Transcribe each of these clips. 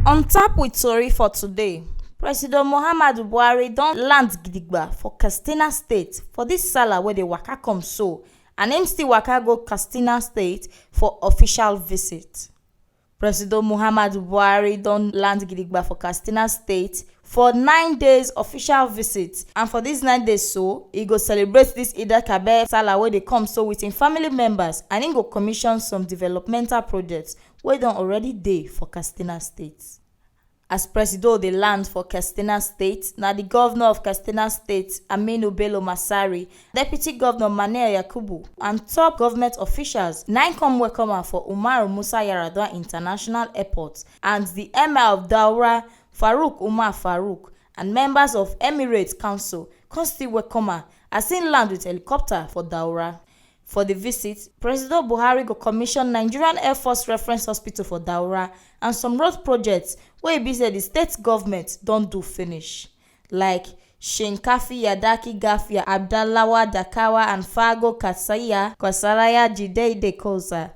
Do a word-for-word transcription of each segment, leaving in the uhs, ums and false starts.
On top with tori for today, President Muhammadu Buhari don land gidigba for Katsina State for this sala wey dey waka come so, and im still waka go Katsina State for official visit. President Muhammadu Buhari don land gidigba for Katsina State for nine days official visit, and for these nine days so, e go celebrate this Eid al-Kabir sala wey dey come so with im family members, and im go commission some developmental projects wey don already dey for Katsina State. As Presido dey land for Katsina State, na the governor of Katsina State, Aminu Bello Masari, Deputy Governor Mania Yakubu, and top government officials na im come welcome am for Umar Musa Yar'Adua International Airport, and the Emir of Daura, Farouk Umar Farouk, and members of Emirates Council come still welcome am as im land with helicopter for Daura. For the visit, President Buhari go commission Nigerian Air Force Reference Hospital for Daura and some road projects wey e be say the state government don do finish, like Shinkafi Yadaki Gafia Abdalawa Dakawa and Fago Katsaya Kwasaraya Jide Dekoza.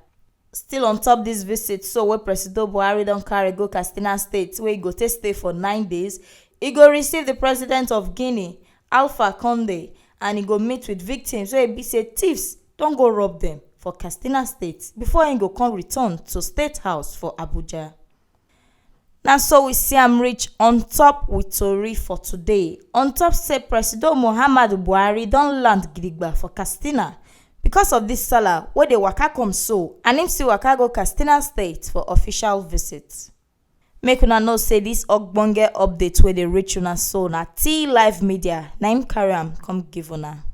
Still on top this visit so wey Presido Buhari don carry go Katsina State, wey e go take stay for nine days, e go receive the president of Guinea, Alpha Conde, and e go meet with victims wey e be say thieves don go rob dem for Katsina State before im go come return to State House for Abuja. Na so we see am reach on top with tori for today. On top say Presido Muhammadu Buhari don land gidigba for Katsina because of this sala wey dey waka come so, and im still waka go Katsina State for official visit. Make una know say this ogbonge update wey dey reach una so na T Live Media na im carry am come give una.